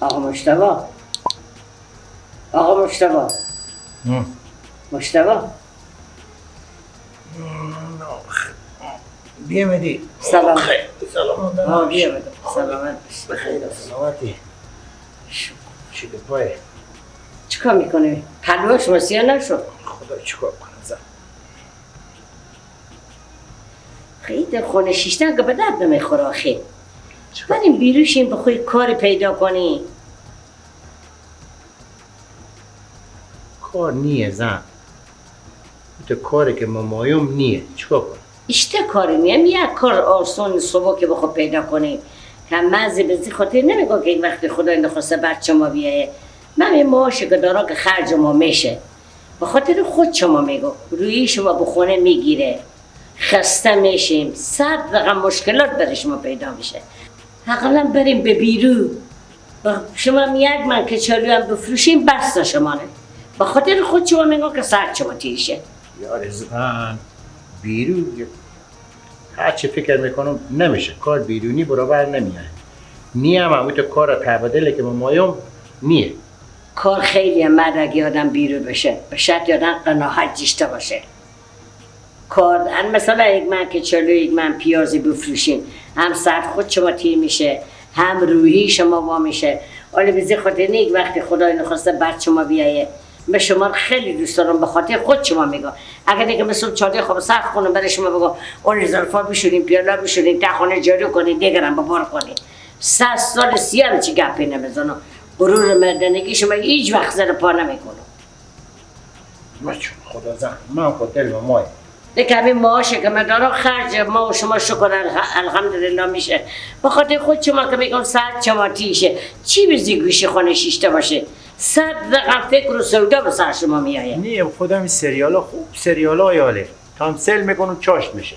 آقا مجتبی، آقا مجتبی، مجتبی بیامدی. سلام. سلام. بیامدم. سلامت باشی. بخیر سلامتی. چی به پای؟ چیکار میکنی؟ پلوش مسیح نشد. خدا چیکار کنم زن؟ خیلی در خونه شیشتن که به درد نمیخوره آخه. بریم بیروشیم بخوای کار پیدا کنی. کار نیه زن. تو کاری که ما مایم نیه. چیکار کنم؟ اشته کاری نیه. یک کار آسون صبح که بخوای پیدا کنی. که مزه به خاطر نمیگم که یک وقتی خدا نخواسته بچه ما بیایه. من این معاش که دارم که خرج ما میشه. به خاطر خود شما میگم. روی شما به خونه میگیره. خسته میشیم. 100 رقم مشکلات برای شما پیدا میشه. حقلا بریم به بیرو. شما یک من که چالو هم بفروشیم بس شمانه. به خاطر خود شما میگم که سر شما تیشه. یار زن بیرو هر چی فکر میکنم نمیشه. کار بیرونی برابر نمیاد. نیم هم تو کار تبادله که ما مایم نیه. کار خیلی مرد اگه آدم بیرو بشه به شرط آدم قناعت داشته باشه. کار مثلا یک من که چلو یک من پیازی بفروشیم هم سر خود شما تیر میشه هم روحی شما وا میشه. حالا به خاطر یک وقتی خدای نخواسته بعد شما بیایه. من شما خیلی دوست دارم به خاطر خود شما میگم. اگر دیگه مثل چاله خواب سخت کنم برای شما بگم اون ظرفا بشوریم پیاله بشوریم تا خونه جارو کنیم دیگرم بار کنیم. 100 سال سیام چی گپی نمیزنم. غرور مردانگی شما هیچ وقت زیر پا نمیکنم. بچه خدا زن من خود دل به مای. دیگه همین معاشه که من دارم خرج ما و شما شکر الحمدلله میشه. به خاطر خود شما که میگم سر شما تیشه. چی بزی گوشی خانه شیشته باشه؟ 100 رقم فکر و سودا به سر شما میایه. نه خودم این سریالا خوب سریالا یاله. تامسل میکنم چاشت میشه.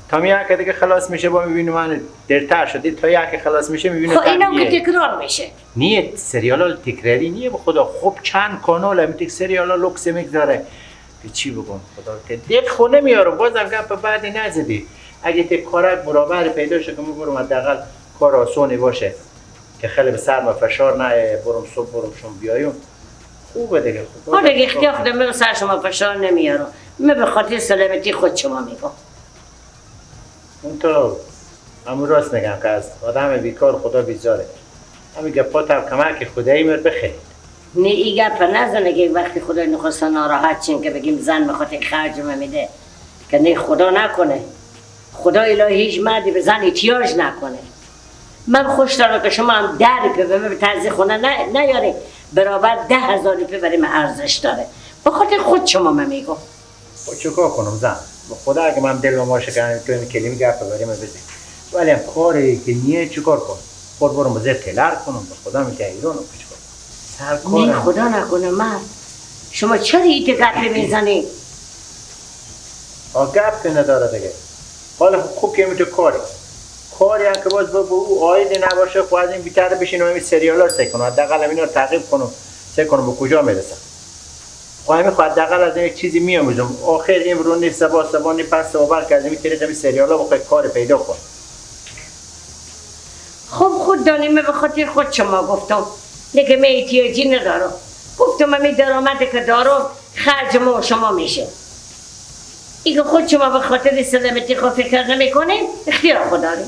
تا یک دیگه خلاص میشه با میبینم من درتر شده تا یک خلاص میشه میبینم. خب اینم که تکرار میشه. نیه سریالا تکراری نیه به خدا. خوب چند کانال هم تک سریالا لوکس میگذاره. به چی بگم خدا ته دل خونه میارم بازم گپ بعدی نزدی. اگه ته کارک برابر پیدا شه که من برم حداقل کار آسونی باشه که خیلی به سر ما فشار نیایه برم صبح برم شم بیایم خوبه دیگه. خوبه آره دیگه اختیار خودم من سر شما فشار نمیارم. من به خاطر سلامتی خود شما میگم. اون تو همون راست میگم که از آدم بیکار خدا بیزاره. همین گپات هم کمک خدایی مر بخیر. نه ای گپ نزنه که وقتی خدا نخواسته ناراحت شین که بگیم زن میخواد خرج ما میده که نه خدا نکنه. خدا الهی هیچ مردی به زن احتیاج نکنه. من خوش دارم که شما هم 10 روپیه به من به طرز خونه نیاری برابر 10,000 روپیه برای من ارزش داره. به خاطر خود شما من میگم. خب چیکار کنم زن؟ به خدا اگه من دل ما شکنم تو این کلیم گپ برای من بزن. ولی هم کاری که نیه چیکار کنم؟ خود برم بزر تلر کنم به خدا میگه ایرانم چیکار کنم؟ نه خدا نکنه مرد. شما چرا ایت گپ میزنی؟ آ گپ که نداره دیگه. حالا خوب که میتو کاری. کاری هم که باز با او عایدی نباشه خب از این بیتر بشینم همین سریالا رو سعی کنم حداقل اینا رو تعقیب کنم سعی کنم به کجا میرسم. خب همین خب حداقل از این یک چیزی میآموزم. آخر امروز نیست سبا سبا نیست پس سبا بلکه از این طریق همین سریالا بخوای کار پیدا کن. خب خود دانیم به خاطر خود شما گفتم. دیگه من احتیاجی ندارم. گفتم همین درآمدی که دارم خرج ما و شما میشه. ایگه خود شما به خاطر سلامتی خود فکر نمی‌کنین اختیار خود داریم.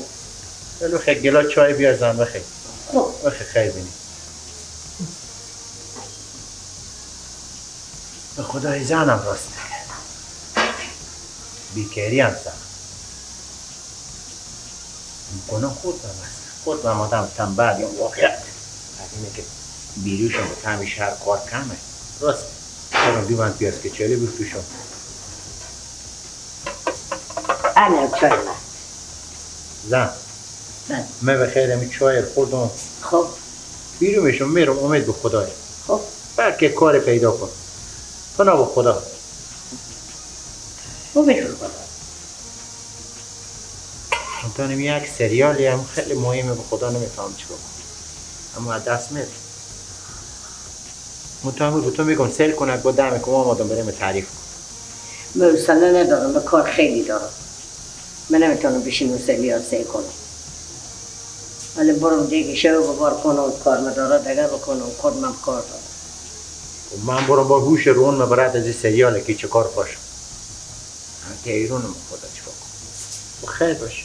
بلو خیلی گلا چای بیار زن بخیر. خب بخیر خیر بینی. به خدای زنم راست میگه. بیکاری هم زنم. گناه خود من هست. خود من آدم تنبل یا واقعیت. از اینه که بیروشم به تعمی شهر کار کمه. راست. برم بیمن پیاز که چلی بفروشم. انا چای من. زن. من به خیر می چای خوردم. خب. بیرون میشم میرم امید به خدای. خب. بلکه کار پیدا کن. تو نه به خدا. امید به خدا. چون یک سریالی هم خیلی مهمه به خدا نمیفهم چی بکنم. اما از دست میره. من به تو میگم سیل کنک با دم کم آمادم بریم تعریف کن. من حوصله ندارم، من کار خیلی دارم. من نمیتونم بشینم سریال سیل کنم. ولی برم دیگه شو ببار کنم کار مداره دیگه بکنم خود من کار دارم. من برم با هوش رون مبرد از این سریاله که چه کار باشم. تیرونم خدا چیکار کنم. خیر باشه.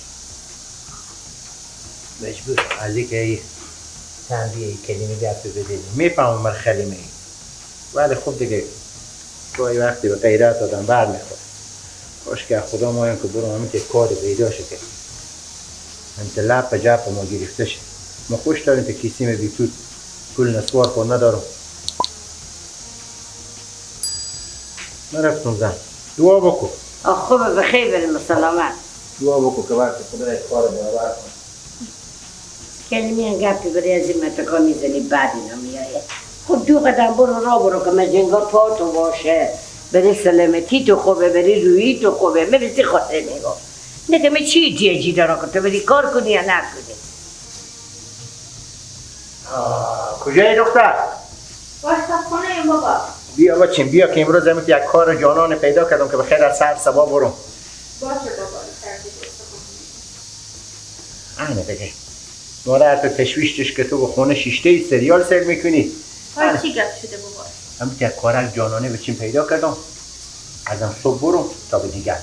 مجبور از اینکه تنبیه کلمه گپ بزنی میفهمم من خلیمه ای، ولی خب دیگه گاهی وقتی به غیرت آدم بر میخوره. کاش که خدا مایم که برم همین که کار پیدا شه که انت لب به جب ما گرفته شه. ما خوش داریم که کیسیم بی پول پول نسوار خود ندارم. من رفتم زن دعا بکن. خوبه بخیر بریم سلامت. دعا بکن که وقتی خدا یک کار برابر کنه. کلمی هم گپی برای از این منطقه میزنی بعد اینا میایه. خب دو قدم برو را برو که مجنگا پا تو باشه، بری سلامتی تو خوبه، بری رویی تو خوبه، میرسی خاطر میگم. نه که می چی جیجی داره که تو بری کار کنی یا نکنی. کجایی دختر؟ واسه خونه بابا. بیا بچیم بیا که امروز هم یک کار جانان پیدا کردم که به خیر از سر صبا برم. باشه بابا. آنه دیگه مادر تو تشویش که تو به خونه شیشته ای سریال سر میکنی. حالا چی گپ شده بابا؟ هم یک کار جانانه بچیم پیدا کردم ازم صبح برم تا به دیگر.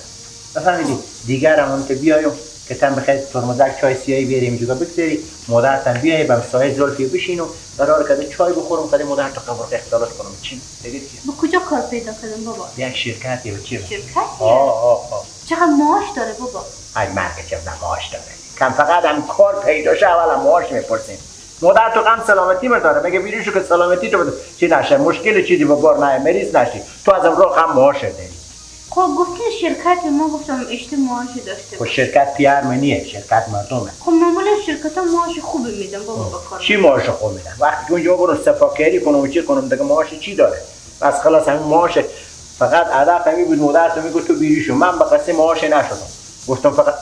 بفهمیدی؟ دیگر هم که بیایم که تن بخیر ترمزک چای سیاهی بیاریم اینجا بگذاری، مادرتن بیای به سایه زلفی بشین و قرار کرده چای بخورم کردی مادر تو قبر اختلاط کنم. چی؟ دیگه چی؟ با کجا کار پیدا کردم بابا؟ یک شرکتی به چی؟ شرکتی؟ آه چقدر معاش داره بابا؟ ای مرگ چه معاش داره؟ کم فقط هم کار پیدا شه اول معاش میپرسیم. مادر تو غم سلامتی داره مگه بیریشو که سلامتی تو بده چی نشه مشکل چیزی با بار نه مریض نشی تو ازم راه هم معاش داری. خب گفتی شرکت ما گفتم اشته معاش داشته. خب شرکت پیر منیه شرکت مردمه. خب معمولا شرکت ها معاش خوبی میدن بابا با کار. چی معاش خوب میدن؟ وقتی که اونجا برو صفاکاری کنم و چی کنم دیگه معاش چی داره؟ بس خلاص همین معاش فقط هدف همین بود. مادر تو میگفت تو بیریشو من به قصه معاش نشدم گفتم فقط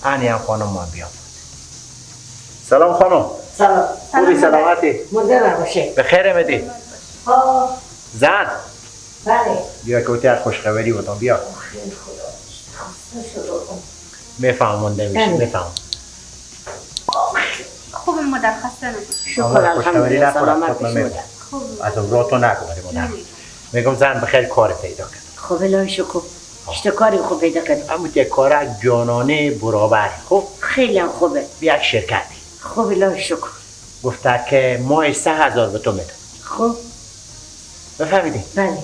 انی هم خانم ما بیام. سلام خانم. سلام. خوبی سلامتی؟ مونده نباشه. به خیر اومدی. زن. بله. بیا که تو خوشخبری بودم بیا. خیلی خدا خسته شدم. میفهمم مونده میشه میفهمم. خوب مادر خسته نباشی. شکر الحمدلله سلامت باشی. خوب. از اون راه تو نگو مادر. میگم زن به خیر کار پیدا کرد. خب الهی شکر. چه کاری خوب پیدا کرد؟ همون یک کار جانانه برابر. خب خیلی هم خوبه. یک شرکتی. خب الهی شکر. گفته که ماه 3000 به تو میدم. خب بفهمیدی؟ بله.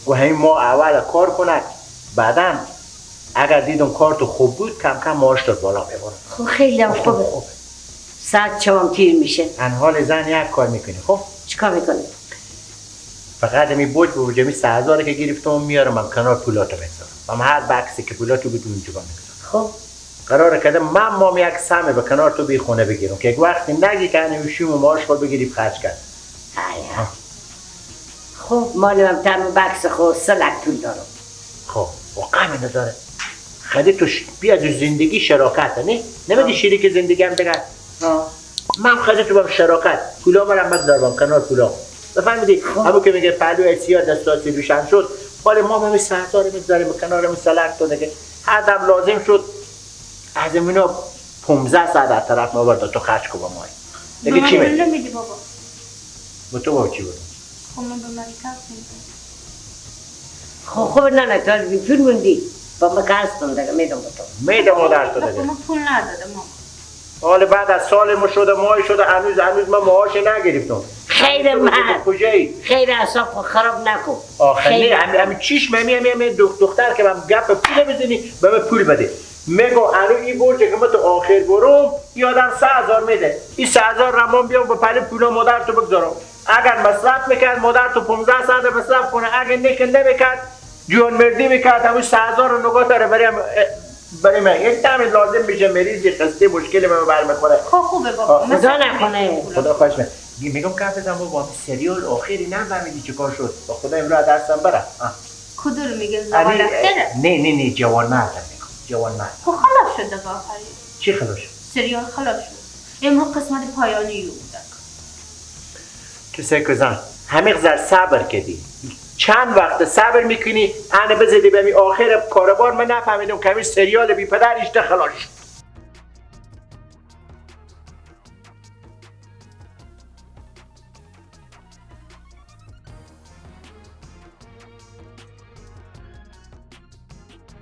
و همین ما اول کار کند بعدا اگر دیدم کار تو خوب بود کم کم معاش تو بالا میبرم. خب خیلی هم خوبه. خوبه. ساعت چهام تیر میشه. حال زن یک کار میکنی. خب چیکار میکنی؟ فقط می بوج بوج می 3000 که گرفتم میارم من کنار پولاتو بذارم. من هر بکسی که پولاتو بود اونجا میذارم. خب قرار کرده من مام یک سهم به کنار تو بی خونه بگیرم که یک وقتی نگی که نمیشیم و معاش خود بگیری خرج کرد. خب مال من تم بکس خود سلک پول دارم. خب و غم نداره. خیلی تو بیا از زندگی شراکت نه؟ نمیدی شریک زندگی هم دیگه. من خیلی تو با شراکت پولا برم بذارم کنار پولا. بفهمیدی؟ همون که میگه پهلو سیاه دستاسی روشن شد. حالا ما همین 3000 میذاریم کنار می سلک تو دیگه. هر دم لازم شد از اینا 15 ساعت از طرف ما برد تو خرج کو با ما. دیگه چی میدی؟ نمیدی بابا. با تو با چی بود؟ خب من به مکتب میدم. خب نه نه تو بی پول موندی. با ما قرض کن دیگه میدم به تو. میدم مادر تو دیگه. من پول ندادم ماما. حالا بعد از سال ما شده ماه شده هنوز من معاش نگرفتم. خیر من کجایی؟ خیر اعصاب خراب نکن. آخه نه همین چیش می دختر که من گپ پول بزنی به من پول بده. میگو الان این برجه که من تو آخر برم یادم 3000 میده. این 3000 رمان بیام با پل پولا مادر تو بگذارم. اگر مصرف میکرد مادر تو 15 ساعت مصرف کنه، اگر نمیکرد جون مردی میکرد همون 3000 رو نگاه داره برای من یک دم لازم میشه مریضی خسته مشکل من برمیخوره. خب خوبه بابا. خدا نکنه. خدا خواهش میکنم. میگم که بزن بابا سریال آخری نفهمیدی چه کار شد. با خدا امروز درسم بره. کدو رو میگه زوال اختره؟ نه نه نه جوان مرد میگم. جوان مرد. خب خلاص شد دیگه آخری. چی خلاص شد؟ سریال خلاص شد. امروز قسمت پایانی بود. تو سکوزان همه زر صبر کردی. چند وقت صبر میکنی انا بزدی به می آخر کاربار من نفهمیدم که همین سریال بی پدر ایشته خلاص شد.